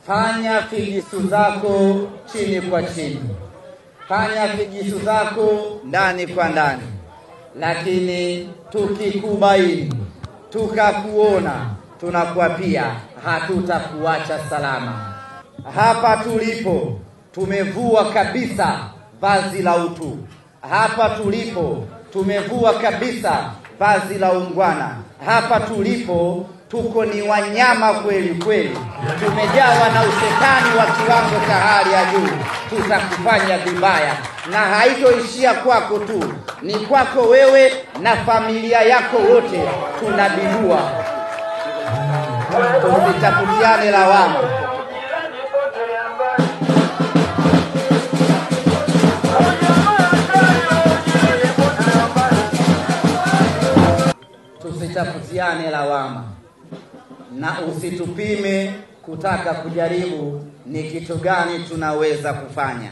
Fanya figisu zako chini kwa chini, fanya figisu zako ndani kwa ndani, lakini tukikubaini, tukakuona, tunakuapia hatutakuacha salama. Hapa tulipo tumevua kabisa vazi la utu. Hapa tulipo tumevua kabisa vazi la ungwana. Hapa tulipo tuko ni wanyama kweli kweli, tumejawa na ushetani wa kiwango cha hali ya juu. Tutakufanya vibaya, na haitoishia kwako tu, ni kwako wewe na familia yako wote. Tunabidua, tusitafutiane lawama. Tusitafutiane lawama, na usitupime kutaka kujaribu ni kitu gani tunaweza kufanya.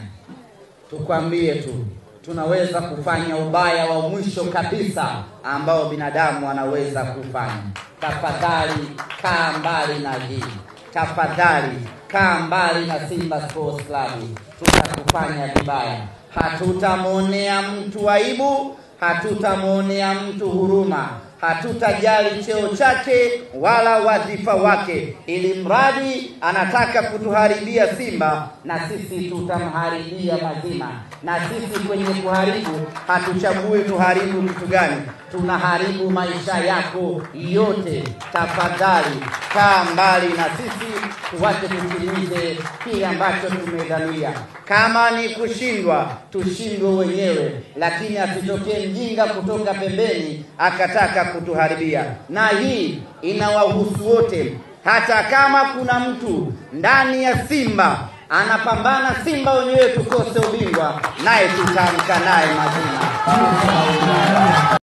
Tukwambie tu, tunaweza kufanya ubaya wa mwisho kabisa ambao binadamu anaweza kufanya. Tafadhali kaa mbali na hii. Tafadhali kaa mbali na Simba Sports Club. Tutakufanya vibaya. Hatutamuonea mtu aibu, hatutamuonea mtu huruma, hatutajali cheo chake wala wadhifa wake, ili mradi anataka kutuharibia Simba, na sisi tutamharibia mazima. Na sisi kwenye kuharibu hatuchagui tuharibu kitu gani, tunaharibu maisha yako yote. Tafadhali kaa mbali na sisi, tuache tutimize kile ambacho tumedhamiria. Kama ni kushindwa, tushindwe wenyewe, lakini asitokee mjinga kutoka pembeni akataka kutuharibia. Na hii inawahusu wote. Hata kama kuna mtu ndani ya Simba anapambana Simba wenyewe tukose ubingwa, naye tutaamka naye mazima.